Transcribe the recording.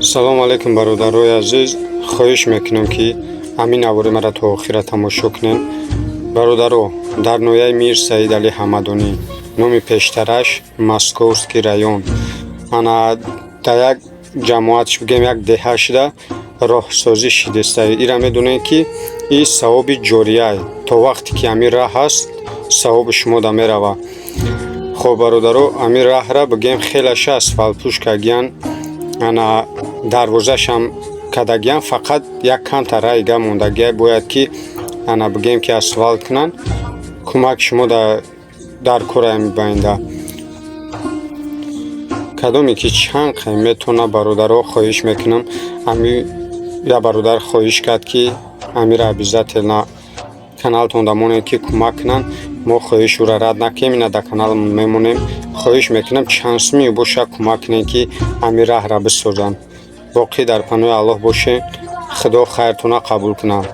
Салому алейкум, бародарои азиз. Хоҳиш мекунам, ки ҳамин навори маро то охира тамошо кунед. Бародаро, дар ноҳияи Мир Саид Али Ҳамадонӣ, номи пештараш Московский район, ана дар як ҷамоатш, бигем, як деҳа шуда, роҳсозӣ шидеста. Ира медонед, ки ин савоби ҷория, то вақте ки ҳамин раҳ ҳаст, савоби шумо да мерава. Хоб, бародаро, ҳамин раҳра, бигем, хелаша асфалтпӯш кардиян, ана дарвозашам кардагиян, фақат як камта раҳига мондагия, бояд ки, ана, бигем, ки асфалт кунанд. Кӯмаки шумо дар кора мебаинда. Кадоме ки чанд қай метавона, бародаро, хоҳиш мекунам. Ами як бародар хоҳиш кард, ки амира обязательно каналтонда монед, ки кӯмак кунанд. Мо хоҳиш ӯра рад накунем, ина дар канал мемонем. Хоҳиш мекунам, чанд суми боша, кӯмак кунед, ки ҳамин раҳра бисозанд. Боқӣ дар паноҳи Аллоҳ бошед. Худо хайртона қабул кунад.